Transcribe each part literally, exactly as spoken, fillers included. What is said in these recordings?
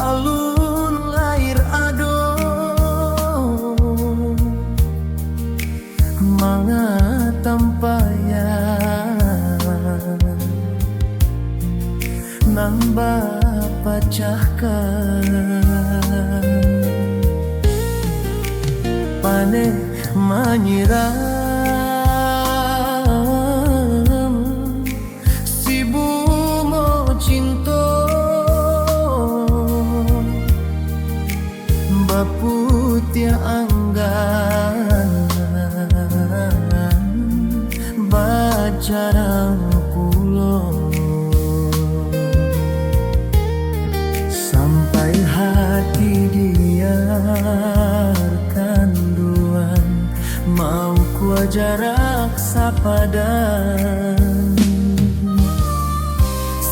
Alun lair ado manga tampayan nan bapacahkan. Paneh manyiram si bungo cinto, baputiah anggan, bajarang pulo. Sampai hati diarkan duan, mau kua jarak sapadan.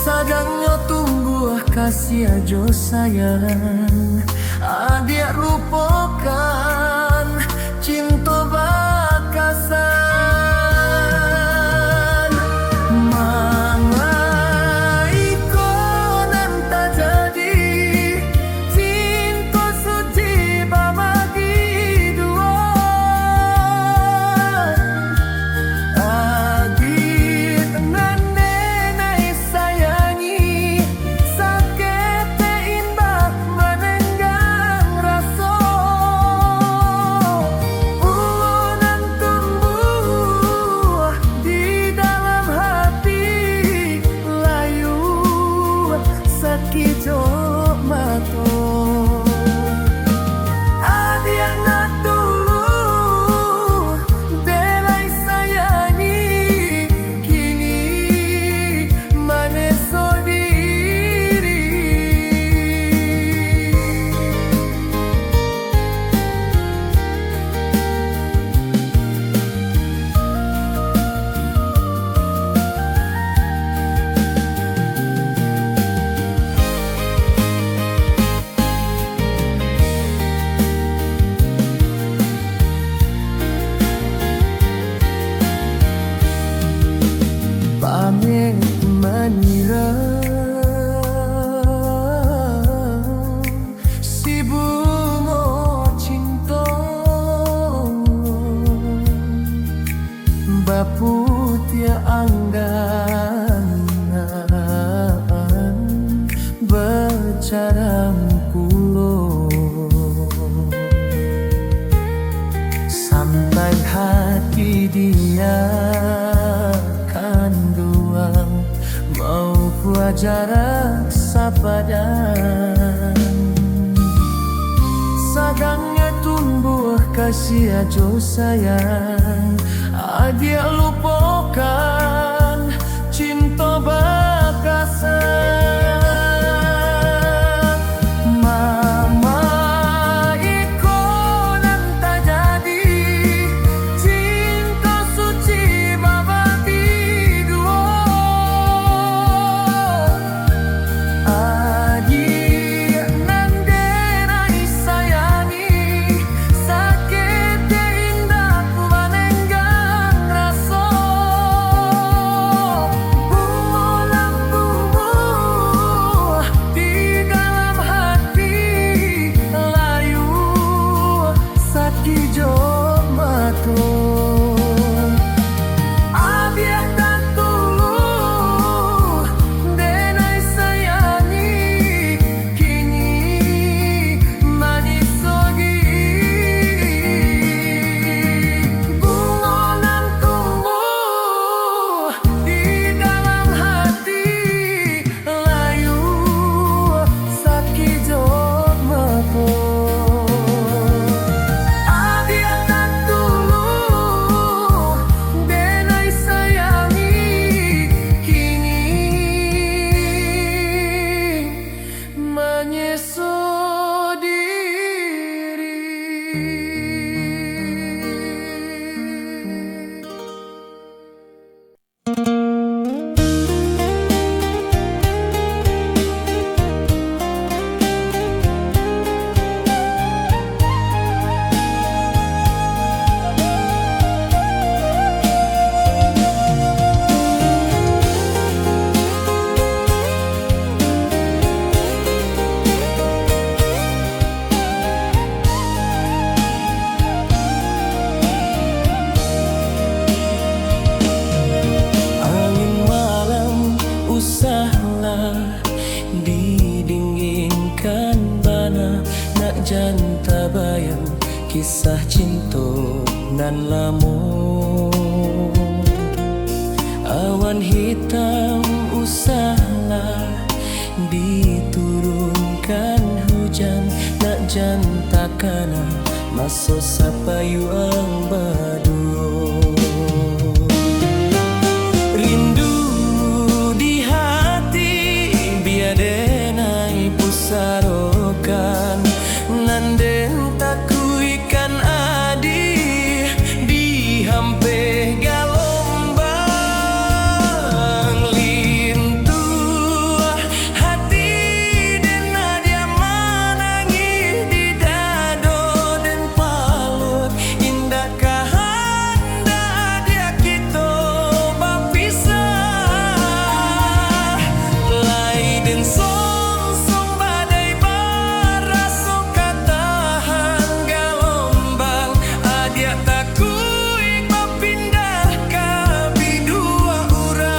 Sadangnyo tumbuah kasiah jo sayang, adiak lupokan cinto bakasan. Manga iko nan tajadi, cinto suci bamagi duo. Adiak nan denai sayangi, saketek indak manenggang raso. Ulo nan tumbuah di dalam hati, layu sakijok mato. Adiak nan dulu denai sayangi, kini maneso diri. Pameh manyiram si bungo cinto, baputiah anggan, bajarang pulo. Sampai hati diarkan duan, mau kua jarak sapadan. Sadangnyo tumbuah kasiah jo sayang, adiak lupokan cinto bakasan. Manga iko nan tajadi, cinto suci bamagi duo. Adiak nan denai sayangi, saketek indak manenggang raso. Jan tabayang kisah cinto nan lamo. Awan hitam usahlah diturunkan hujan, nak jan takana maso sapayuang baduo. Rindu di hati, bia den ai pusarokan, nan den takuikan adih dihampeh galombang lintuah. Hati den adiak manangih di dado den paluak, indak kahandak adiak kito bapisah. Lai den songsong badai baraso ka tahan galombang, adiak takuik bapindah ka biduak urang.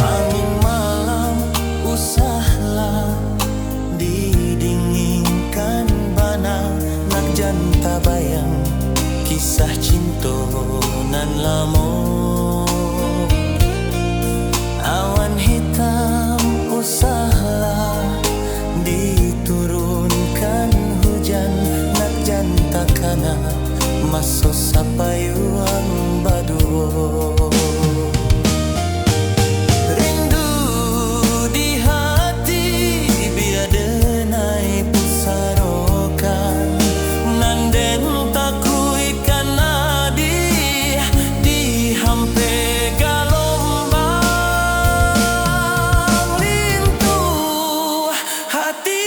Angin malam usahlah didinginkan bana, nak jan tabayang kisah cinto nan lamo. Awan hitam usahlah diturunkan hujan, nak jan takana maso sapayuang baduo. Rindu di hati, bia den ai pusarokan, nan den takuikan adih dihampeh galombang lintuah. Hati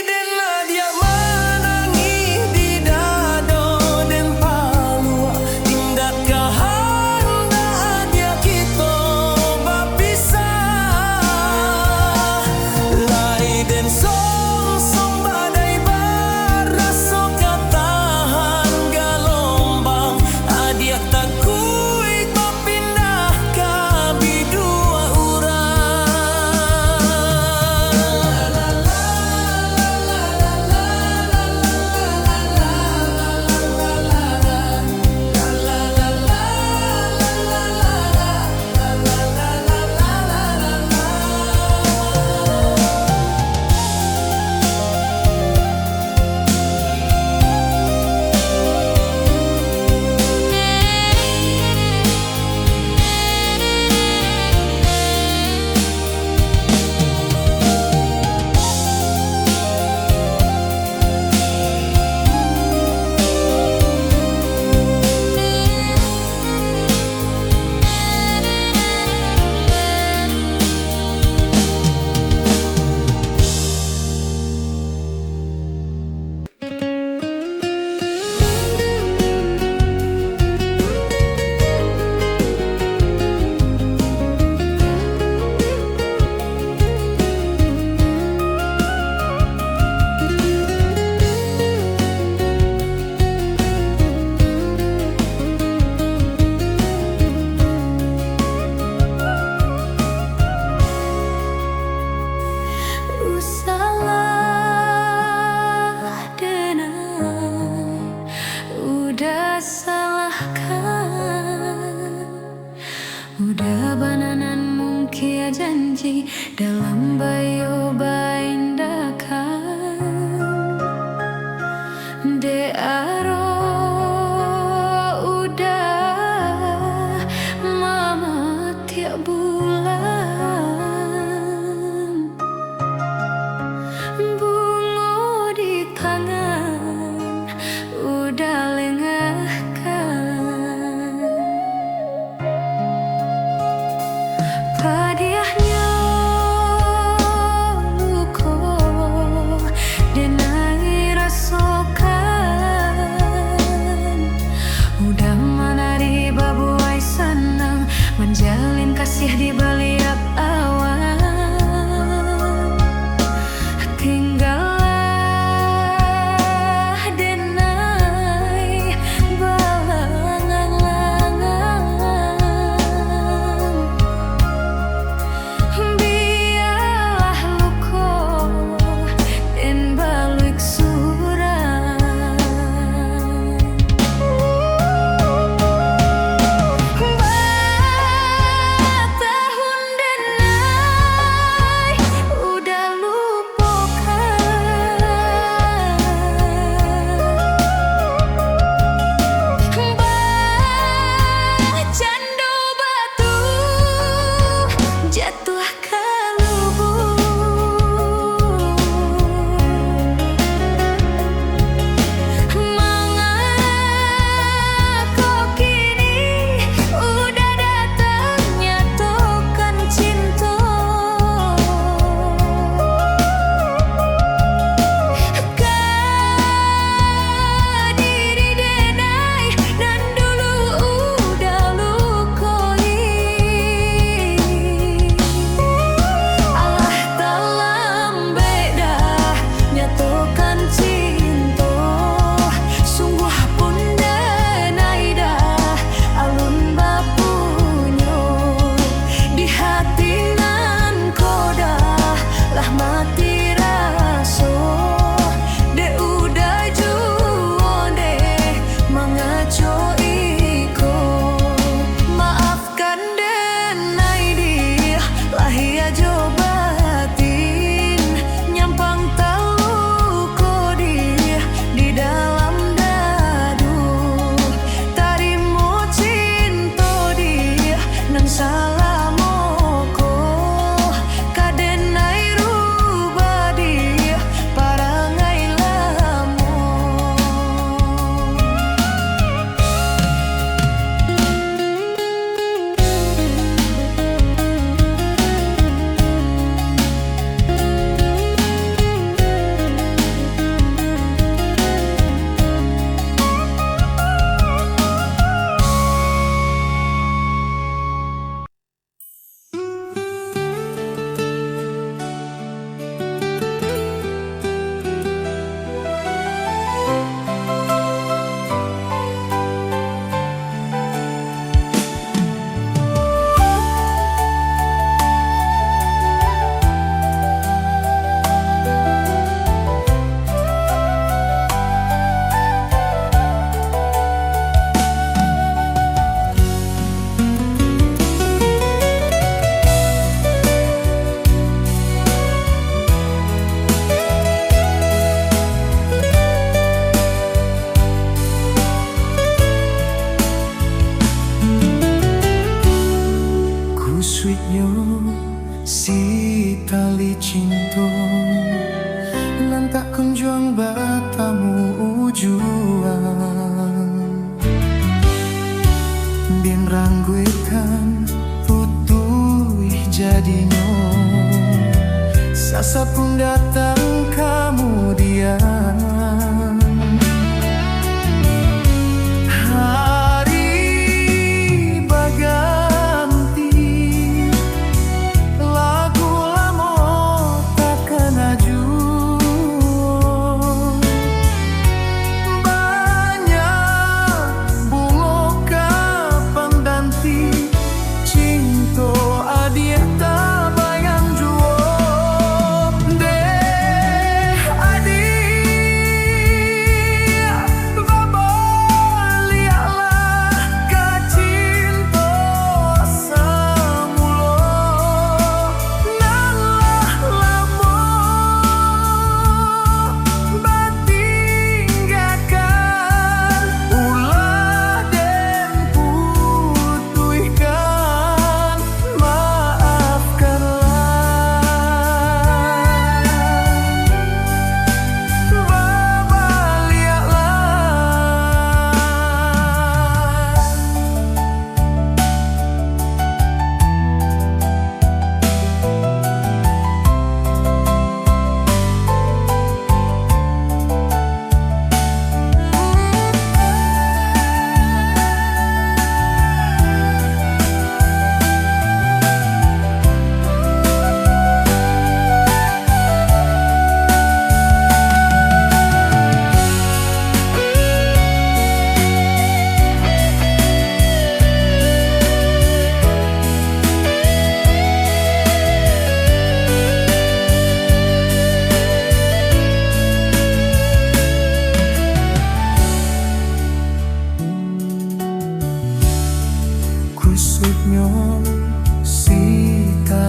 den adiak manangih di dado den paluak, indak kahandak adiak kito bapisah. Lai den songsong badai baraso ka tahan galombang, adiak takuik pindah ka biduak urang. Usalah den ai, uda salahkan. Uda bana nan mungkia janji dalam baiyo baindakan. Dek aro uda mamatiak bulan. Bungo di tangan uda lengahkan. Padiahnyo Jalin kasih di baliak awan, tinggalah denai balangang-langang. Bialah luko den baluik surang. Batahun denai udah lupokan. Bacando batu jatuah ka lubuk. Mangako kini udah datang nyatokan cinto ka diri denai nan dulu udah lukoi. Alah talambek dah nyatokan cinto, sungguah pun denai dah alun bapunyo. Di hati nan ko dah lah mati raso, dek udah juo deh mangaco iko. Maaf kan denai dih, lahia jo batin, nyampang taluko dih di dalam dadu. Tarimo cinto dih nan salamo ko, ka denai rubah dih parangai lamo. Kusuiknyo si tali cinto, nan tak kunjuang batamu ujuang. Den rangguekan putuih jadinyo, sasat pun datang kamudian. Hari baganti, lagu lamo takana juo. Banyak bungo kapan danti, cinto adiak tabayang juo. Deh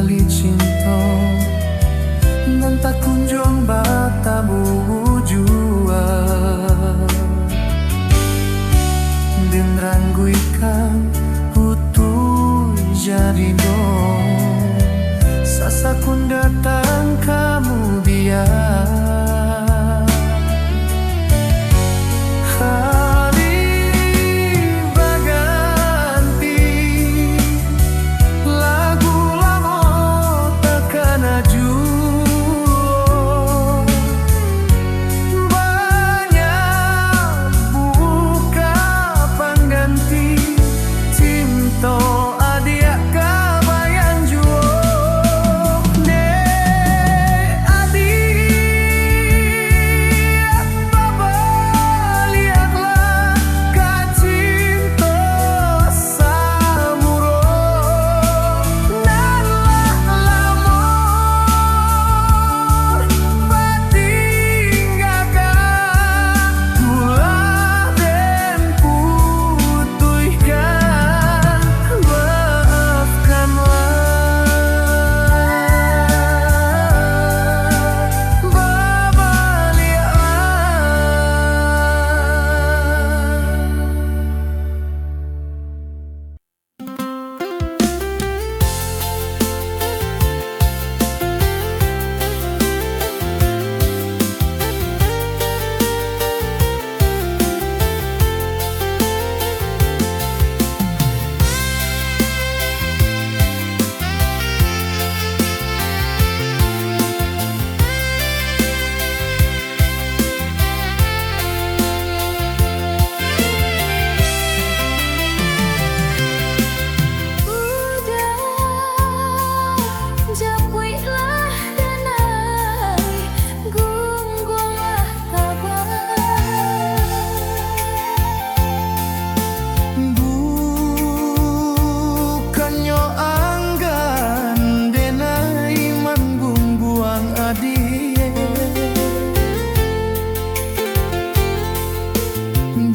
Cinto nan tak kunjuang batamu jua. Den rangguikan putuih jadinyo, sasakun datang kamudian. Hari baganti, lagu lamo takana juo. Banyak buka pangganti, cinto adiak ka bayan juo. Dek adiak, babaliaklah ka cinto samuro nan lah lamo batinggakan. Ulah den putuihkan, maafkanlah, babaliaklah. Udah, japuiklah danai, gungguanglah kaba. Bukannyo anggan denai manggungguang adiak.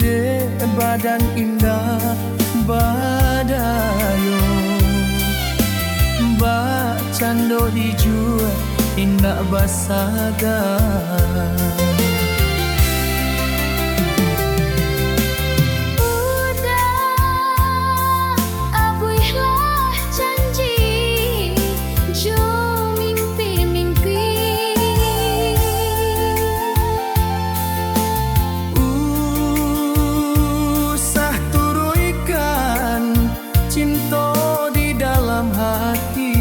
Dek badan indak badayo, bak cando dijua indak basaga. Udah, abuihlah janji jo mimpi-mimpi. Usah turuikan cinto di dalam hati.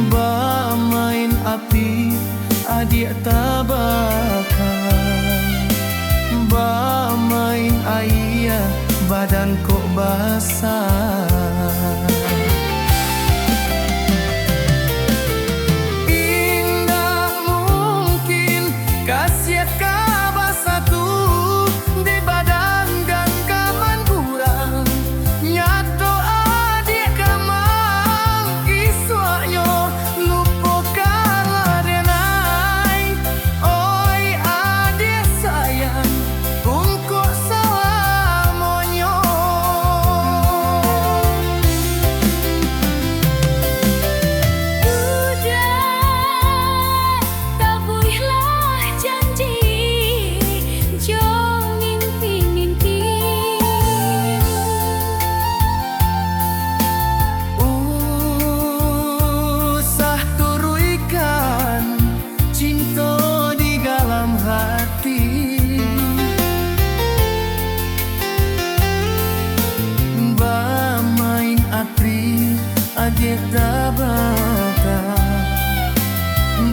Bamain api, adiak tabaka. Bamain aia, badan kok basah. Indak mungkin kasiak ka basatu, di badan ganggaman urang. Nyato adiak kamang, isuaknyo lupokanlah denai. Oi adiak sayang, untuak salamonyo. Udah, tabuihlah janji jo mimpi-mimpi. Usah turuikan cinto di dalam hati. Bamain api, adiak tabaka.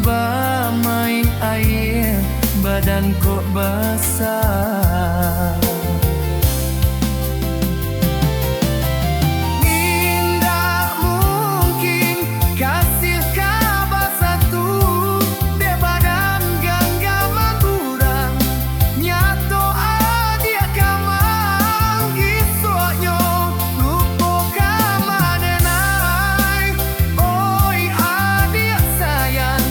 Bamain aia, badan kok basah. Indak mungkin kasiak ka basatu, dek badan ganggaman urang. Nyato adiak kamang, isuaknyo lupokanlah denai. Oi adiak sayang,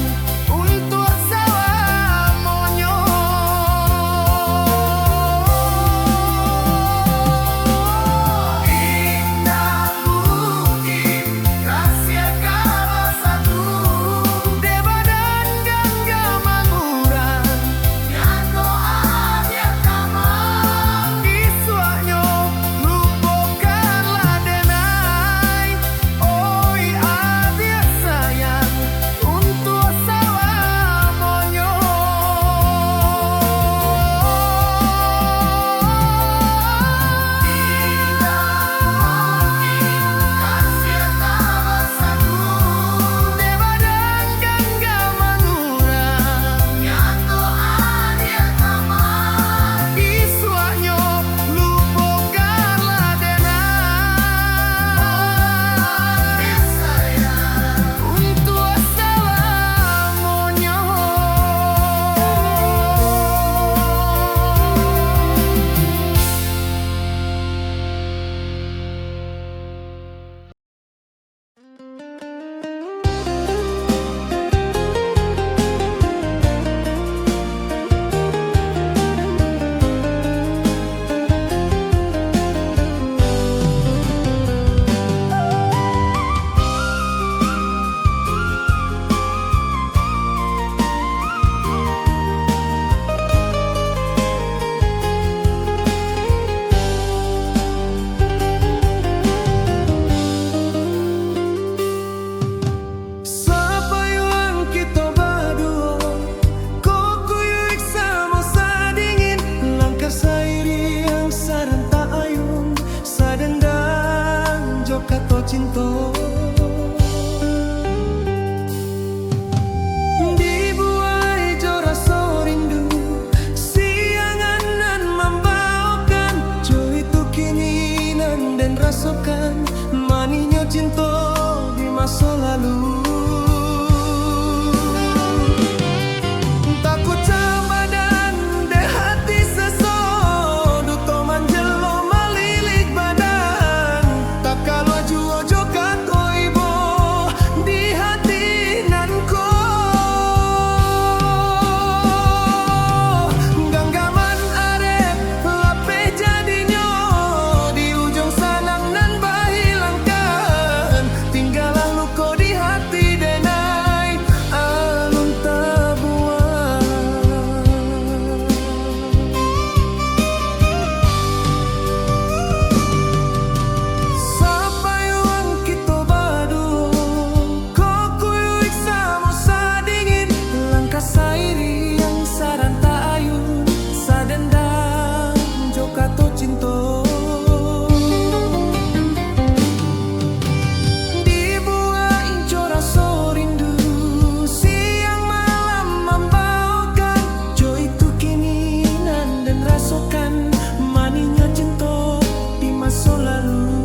untuak salamonyo. Rasokan manihnyo cinto di maso lalu. Takucah badan dek hati seso, duto manjelo malilik badan. Takaluah juo jo kato ibo di hati nan ko. Ganggaman arep lapeh jadinyo, di ujuang sanang nan bahilangkan. Tinggalah luko di hati denai alun tabuang. Sapayuang kito baduo, kokuyuik samo sadingin, langkah sairiang sarantak ayun, sadendang jo kato cinto. Dibuek inco raso rindu, siang malam mambaokan, jo itu kini nan den rasokan, manihnyo cinto di maso lalu.